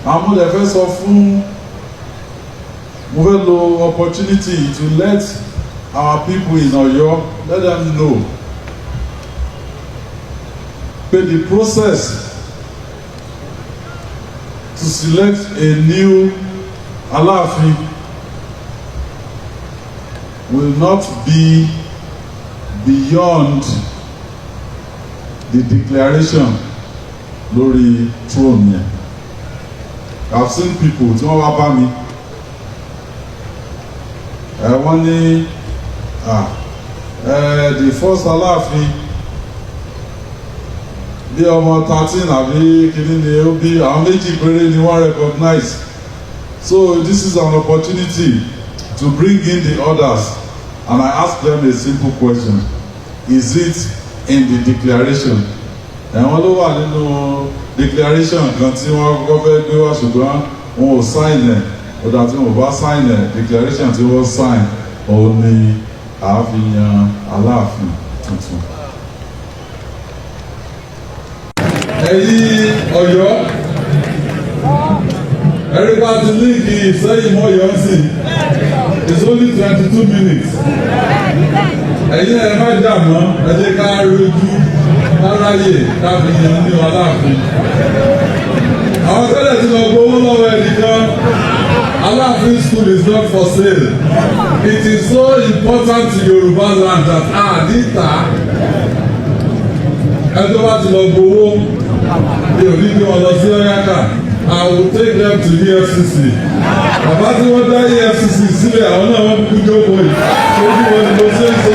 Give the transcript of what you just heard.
Àwọn mo lè fẹ́ sọ fún, mo fẹ́ lo opportunity to let our people in Ọ̀yọ́, let them know pé the process to select a new Aláàfin will not be beyond the declaration lórí throne yẹn. I've seen people tí wọ́n wá bá mi, ẹ wọ́n ní, ah, ẹ the first Aláàfin, bí ọmọ 13 àbí kìíní ni ó bí, àwọn méjì péré ni wọ́n recognize, so this is an opportunity to bring in the others. And I ask them a simple question: is it in the declaration? Ẹ̀wọ̀n ló wà nínú declaration kan tí wọ́n kọ́kọ́ fẹ́ gbé wá, ṣùgbọ́n wọn ò sign ẹ̀. Ọ̀dà tí wọn ò bá sign ẹ̀, declaration tí wọ́n sign, òun ni àá fi yan Aláàfin tuntun. Ẹ̀yin Ọ̀yọ́, ẹ̀rí bá ti link Ìsẹ́yìn mọ́ Ọ̀yọ́ sí, it's only 22 minutes. Ẹ̀yin ẹ̀ má jà mọ́, ẹ jẹ́ ká rojú káráyè ká fi yan ní Aláàfin. Àwọn tẹ́lẹ̀ tí lọ gbowó lọ́wọ́ ẹnìkan. Aláàfin stool is not for sale. It is so important to Yorùbá land that a níta ẹ tó bá ti lọ gbowó, mi ò ní gbé wọn lọ sí ọ̀yáká. I will take them to EFCC. Bàbá tí wọ́n dá EFCC sílẹ̀, àwọn náà wọ́n kúkú jókòó yìí, ojú wọn ni mo ṣe ń sọ.